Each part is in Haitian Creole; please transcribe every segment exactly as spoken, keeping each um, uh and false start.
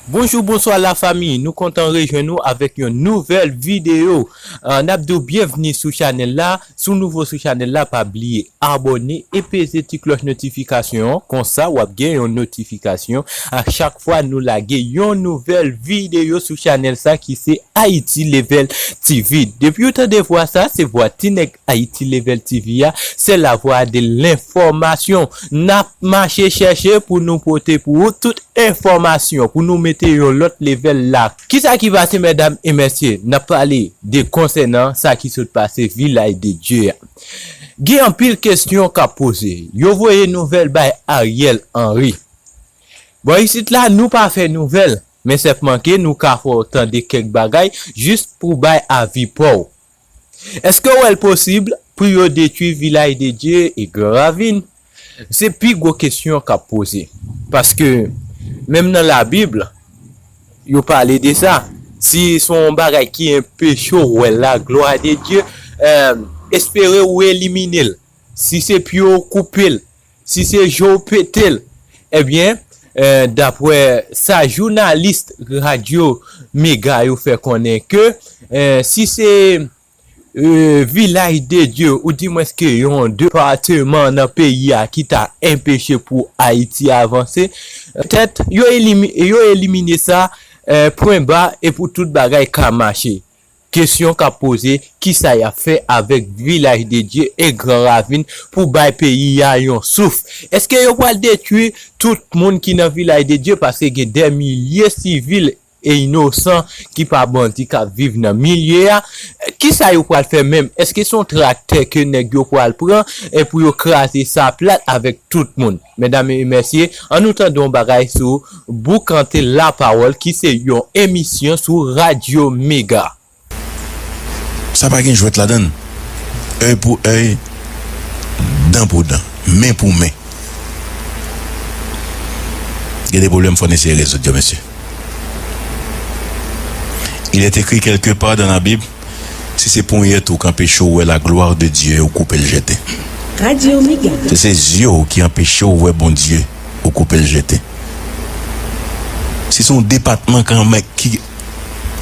Bonjou, bonswa lafanmi, nou kontan rejwenn nou avèk yon nouvèl videyo. Ah, n ap di w byenvni sou chanèl la. Si w nouvo sou chanèl la, pa bliye abòne e peze ti klòch notifikasyon an. Konsa, w ap gen yon notifikasyon a chak fwa nou lage yon nouvèl videyo sou chanèl sa ki se Haiti Level T V. Depi w tande vwa sa, se vwa ti nèg Haiti Level T V a, c'est la voix de l'information. N ap mache chèche pou nou pote pou ou tout enfòmasyon, pou nou mete yon lòt level la. Kisa ki pase, medam e mesye? N ap pale de konsènan sa ki sot pase Vilaj de Dye a. Gen anpil kesyon k ap poze. Yo voye nouvèl bay Ariel Henry. Bon, isit la, nou pa fè nouvèl, men sèlman ke nou ka fè w tande kèk bagay jis pou bay avi pa w. Èske w wè l posib pou yo detwi Vilaj de Dye e Gran Ravin? Se pi gwo kesyon k ap poze. Paske, menm nan Labib, yo pale de sa. Si se yon bagay ki anpeche w wè laglwa de Dye, eh, espere ou elimine l. Si se pye w koupe l, si se je w pete l, ebyen, eh, daprè sa jounalis radyo Mega yo fè konnen ke, eh, si se eh, Vilaj de Dye, oudimwenske yon depatman nan peyi a ki ta enpeche pou Ayiti avanse, petèt yo elimi-, yo elimine sa, eh, pwen ba, e pou tout bagay ka mache. Kesyon k ap poze, kisa y ap fè avèk Vilaj de Dye e Gran Ravin pou bay peyi a yon souf? Èske yo pral detwi tout moun ki nan Vilaj de Dye, paske gen dè milye sivil e inosan ki pa bandi k ap viv nan milye a? Kisa yo pral fè menm? Èske se yon traktè ke nèg yo pral pran e pou yo kraze sa plat avèk tout moun? Medam e mesye, ann nou tande yon bagay sou Boukante Lapawòl ki se yon emisyon sou Radyo Mega. Sa pa gen jwèt ladan l. Èy pou èy, dan pou dan, men pou men. Gen de pwoblèm fò n eseye rezoud yo, mesye. Il est écrit quelque part dans la Bible, si se ponyèt ou k anpeche w wè la gloire de Dieu, ou koupe l jete. Radio Mega. Si se zye w ki anpeche w wè Bondye, ou koupe l jete. Si se yon depatman k anmè-, ki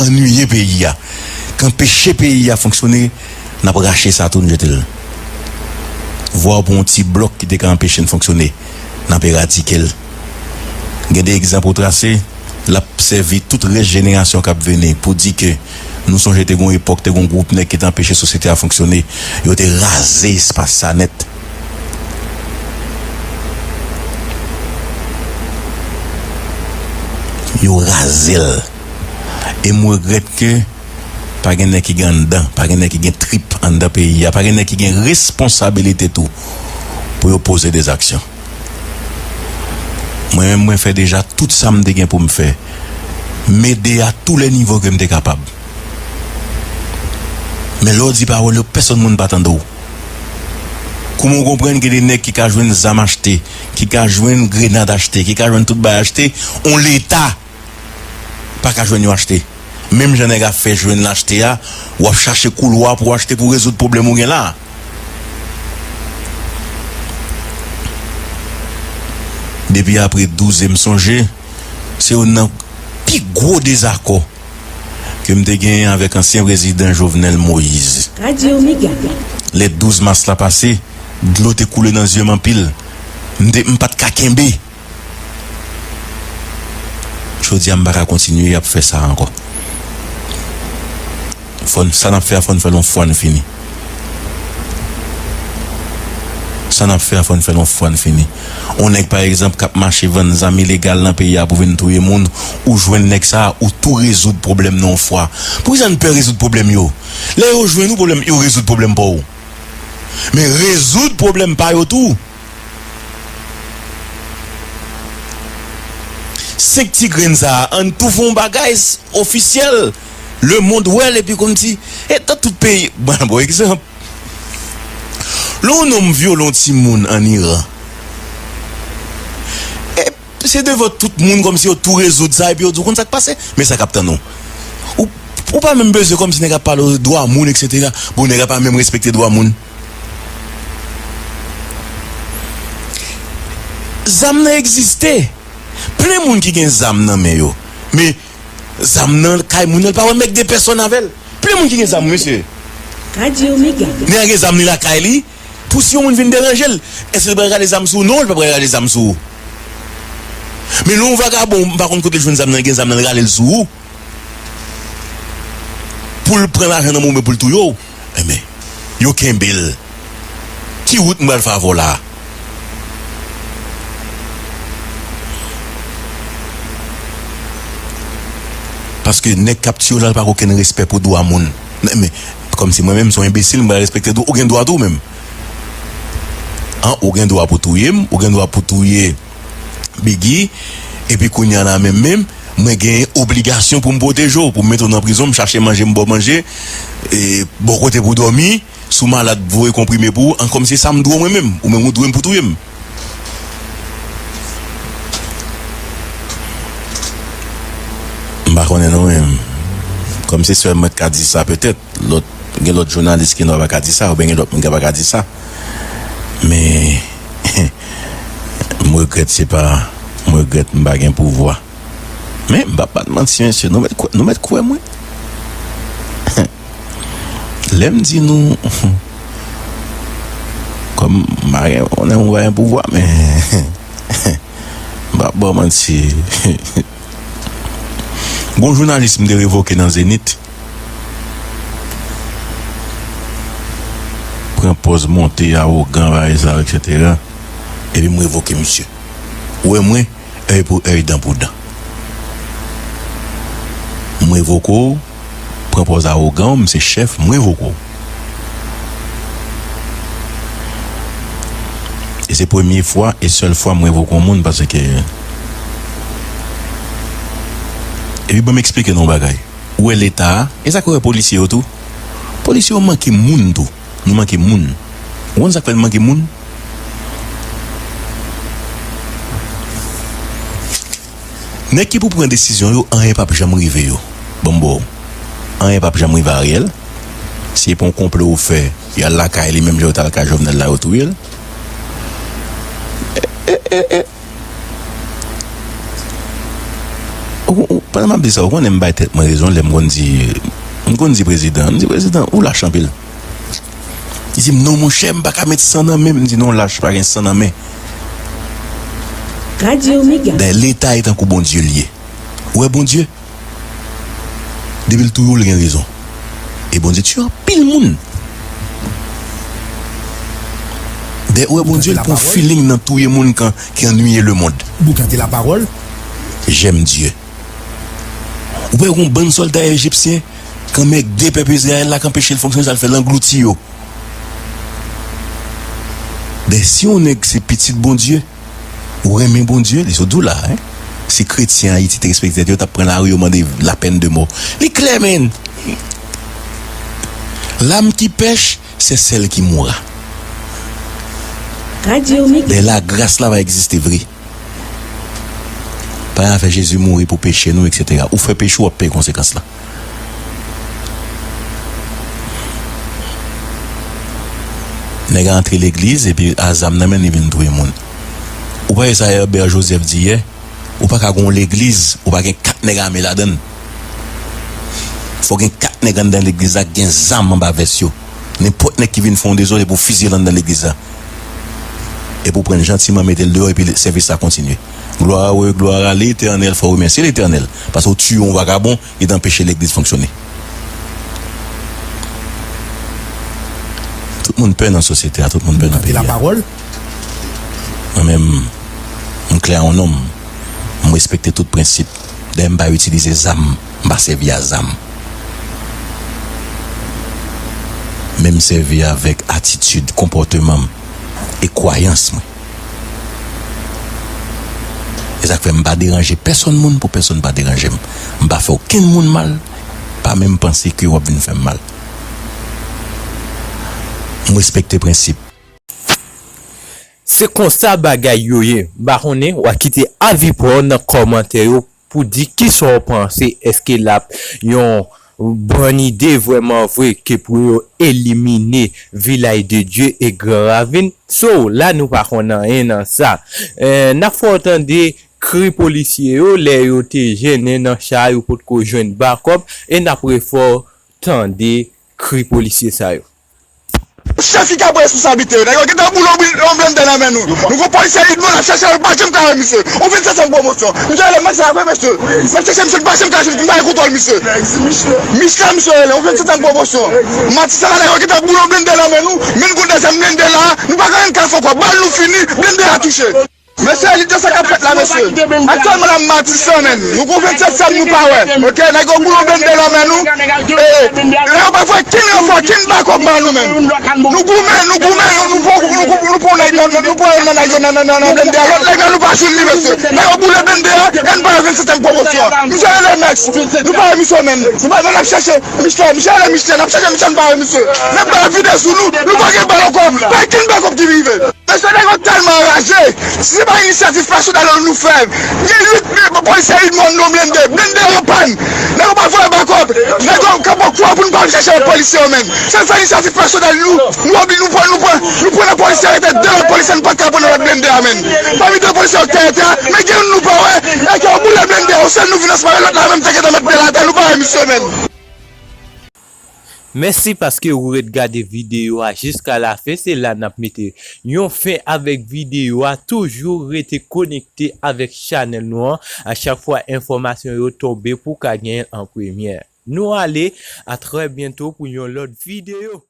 annuiye peyi a, k anpeche peyi a fonksyone, n ap rache sa tou, n jete l. Vwa pou yon ti blòk ki te ka anpeche n fonksyone, n ap eradike l. Gen de egzanp ou trase, l ap sèvi tout rès jenerasyon k ap vini pou di ke nou sonje te gen yon epòk, te gen yon gwoup nèg ki te anpeche sosyete a fonksyone, yo te raze espas sa nèt. Yo raze l. E m regrèt ke pa gen nèg ki gen anndan, pa gen nèg ki gen trip anndan peyi a, pa gen nèg ki gen responsabilite tou pou yo poze de zaksyon. Mwen menm, mwen fè deja tout sa m te gen pou m fè. M ede a tou lè nivo ke m te kapab. Men lè w di pawòl yo, pèsonn moun pa tande w. Kouman w konprann gen de nèg ki ka jwenn zam achte, ki ka jwenn grenad achte, ki ka jwenn tout bagay achte, yon leta pa ka jwenn yo achte? Menm jan nèg ap fè jwenn l achte a, w ap chache koulwa pou w achte pou w rezoud pwoblèm ou gen la. Depi apre douz, e m sonje, se youn nan pi gwo dezakò ke m te genyen avèk ansyen prezidan Jovenel Moïse. Radio Mega. Lè douz mas la pase, dlo te koule nan zye m anpil. M te, m pa t ka kenbe. Jodi a, m pa ka kontinye ap fè sa ankò. Fò n, sa n ap fè a, fò n fè l yon fwa n fini. Sa n ap fè a, fò n fè l yon fwa n fini. Yon nèg, pa egzanp, k ap mache vann zam ilegal nan peyi a pou vin touye moun, ou jwenn nèg sa a, ou tou rezoud pwoblèm nan yon fwa. Poukisa n pè rezoud pwoblèm yo? Lè yo jwenn ou pwoblèm, yo rezoud pwoblèm pa w. Men rezoud pwoblèm pa yo tou. Senk ti grenn sa a, ann tou fè yon bagay s-, ofisyèl. Lemonn wè l, epi kòmsi, e nan tout peyi, bon, bon egzanp, lè yon nonm vyole yon timoun ann Iran, e se devan tout moun, kòmsi yo tou rezoud sa, epi yo di w, konn sa k pase? Men sa k ap tann ou. Ou, ou pa menm bezwen kòmsi nèg ap pale w dwa moun, et cetera. Bon, nèg la pa menm respekte dwa moun. Zam nan egziste. Plen moun ki gen zam nan men yo. Men zam nan kay moun nan, li pa wè mèg de pèsòn avè l. Plen moun ki gen zam, mesye. Nèg la gen zam li lakay li. Pou si yon moun vin deranje l, èske l pral rale zam sou ou? Non, li pa pral rale zam sou ou. Men lè yon vagabon, m pa konn kote l jwenn zam nan, li gen zam nan, li rale l sou ou. Pou l pran lajan nan men w, oubyen pou l touye w. Enben, yo kenbe l. Ki wout m pral fè avè w la a? Paske nèg k ap tiye w la, l pa gen okenn respè pou dwa moun. Men, men, kòmsi mwen menm, se yon enbesil, m pral respekte dwa, ou gen dwa tou menm. An, ou gen dwa pou touye m, ou gen dwa pou touye Biggie, epi kounye a la menm menm, mwen gen obligasyon pou m pwoteje w, pou m mete w nan prizon, m chache manje, m ba w manje, e, ba w kote pou w dòmi, si w malad, voye konprime pou ou, an kòmsi sa m dwe w mwen menm, ou menm ou dwe m pou touye m. M pa konnen non, men kòmsi sèl mwen k ka di sa, petèt, lòt, gen lòt jounalis ki nò pa ka di sa, oubyen gen lòt moun ki pa ka di sa. Men, m regrèt, se pa, m regrèt m pa gen pouvwa. Men, m p ap bat manti, mesye, nou mèt kwè, nou mèt kwè mwen. Lè m di nou, kòm m pa gen, konnen m pa gen pouvwa, men, m p ap ba w manti. Gon jounalis m te revoke nan Zenith. Pran pòz monte, awogan, bagay sa, etsetera. Epi m revoke misye. Ou wè mwen, èy pou èy, dan pou dan. M revoke w, pran pòz awogan, m se chèf, m revoke w. E se premye fwa e sèl fwa m revoke yon moun, paske, epi ban m eksplike nou yon bagay. Ou wè Leta a, e sa k wè polisye yo tou. Polisye yo manke moun tou. Nou manke moun. Ou konn sa k fè n manke moun? Nèg ki pou pran desizyon yo, anyen p ap janm rive yo. Ban m ba w. Anyen p ap janm rive Ariel. Si se pa yon konplo ou fè, y al lakay li, menm jan yo t al kay Jovenel la, yo touye l. E, e, e, e. Ou, ou, pandan m ap di sa, ou konnen m bay tèt mwen rezon lè m konn di, m konn di prezidan, m di, "Prezidan, ou lach anpil." Li di m, "Non, monchè, m pa ka met san nan men m." M di, "Non, lach pa gen san nan men." Dayè, Leta e tankou Bondye l ye. Ou wè Bondye? Depi l touye w, l gen rezon. E Bondye tiye anpil moun. Dayè, ou wè Bondye, l pran feeling nan touye moun kan, ki annuiye lemonn. J'aime Dieu. Ou pa wè gon bann sòlda ejipsyen k anmègde pèp Izrayèl la, k anpeche l fonksyone, sa l fè l anglouti yo. Dayè, si yon nèg se pitit Bondye, ou renmen Bondye, li sot di w la, en. Si kretyen Ayiti te respekte tèt yo, yo t ap pran lari yo mande la peine de mort. Li klè, menn. L'âme qui pèche, c'est celle qui mourra. Dayè, lagras la pa egziste vre. Pa gen afè Jezi mouri pou peche nou, etsetera. Ou fè peche, w ap peye konsekans la. Nèg la antre legliz, epi a zam nan men li vin touye moun. Ou pa wè sa Herbert Joseph di yè? Ou pa ka gon legliz, ou pa gen kat nèg ame ladan l. Fò gen kat nèg anndan legliz la k gen zam anba vès yo. Nenpòt nèg ki vin fè yon dezòd, epi w fizye l anndan legliz la. Epi w pran l jantiman, mete l deyò, epi sèvis la kontinye. Gloire, gloire à l'Éternel, fò w remèsye Letènèl. Paske w tiye yon vagabon, li t anpeche legliz fonksyone. Tout moun pè nan sosyete a, tout moun pè nan peyi a. Mwen menm, m klè an nonm. M respekte tout prensip. Dayè, m pa itilize zam, m pa sèvi a zam. Men m sèvi avèk atitid, konpòteman m e kwayans mwen. E sa k fè m pa deranje pèsonn moun pou pèsonn pa deranje m. M pa fè okenn moun mal, pa menm panse ke w ap vin fè m mal. M respekte prensip. Se konsa bagay yo ye. M pa konnen, w a kite avi pa w nan kòmantè yo pou di kisa w panse. Èske l ap yon bòn ide vrèman vre ke pou yo elimine Village de Dieu e Grand Ravine? So, la nou pa konn anyen nan sa. Eh, n ap fè w tande kri polisye yo lè yo te jennen nan cha a, yo potko jwenn bakòp, e n ap refè w tande kri polisye sa yo. Chèf ki ka pran responsablite yo. Nèg yo gentan boule yon blendè nan men nou. Nou gon polisye Edmond ap chèche l, nou pa janm ka wè misye. On vennsèt sanm pwomosyon. Misye rele Max la vre mesye. M ap chèche misye, nou pa janm ka jwenn, nou pa gen kontwòl misye. Michelin misye rele, on vennsèt sanm pwomosyon. Matisan la nèg yo gentan boule yon blendè nan men nou. Men nou gon dèzyèm blendè la, nou pa gen anyen n ka fè ankò. Bal nou fini, blendè a touche. Mesye, li te sa k ap fèt la, mesye. Aktyèlman la, Matisan, menn. Nou gon vennsèt sanm nou pa wè. Oke, nèg yo boule yon blendè nan men nou. E, lè yo pa voye kin ranfò, kin bakòp ban nou, menn. Nou goumen, nou goumen, nou pran, nou pran, nou pran nèg nan, nou pran nan nèg yo nan, nan, nan, nan blendè a. Lòt nèg la, nou pa jwenn li, mesye. Nèg yo boule blendè a, e n pa wè vennsèt sanm pwomosyon. Misye rele Max. Nou pa wè misye, menn. Nou pa, n ap chèche Michelin, misye rele Michelin, n ap chèche Michelin, n pa wè misye. Nèg bal vide sou nou, nou pa gen bal ankò. Pa kin bakòp ki rive. Mesye, nèg yo tèlman anraje. Si se pa inisyativ pèsonèl nou fè, gen uit polisye Edmond nan blende, blende an pàn. Nèg yo pa voye bakòp. Nèg yo kanpe kwa pou nou pa al chèche lòt polisye yo menm. Se fè inisyativ pèsonèl nou, nou obi, nou pran, nou pran, nou pran nan polisye arete de lòt polisye, nou pa ka pran nan lòt blende a menm. Pami de polisye yo ki te arete a, men gen youn nou pa wè, e ke yo boule blende a, yon sèl nou vin ansanm avè lòt la menm te gentan met pye l atè, nou pa wè misye menm. Mèsi paske ou ret gade videyo a jiska lafen. Se la n ap mete yon fen avèk videyo a. Toujou rete konekte avèk chanèl nou an. A chak fwa enfòmasyon yo tonbe pou w ka genyen l an premyè. Nou ale, a trè byento pou yon lòt videyo.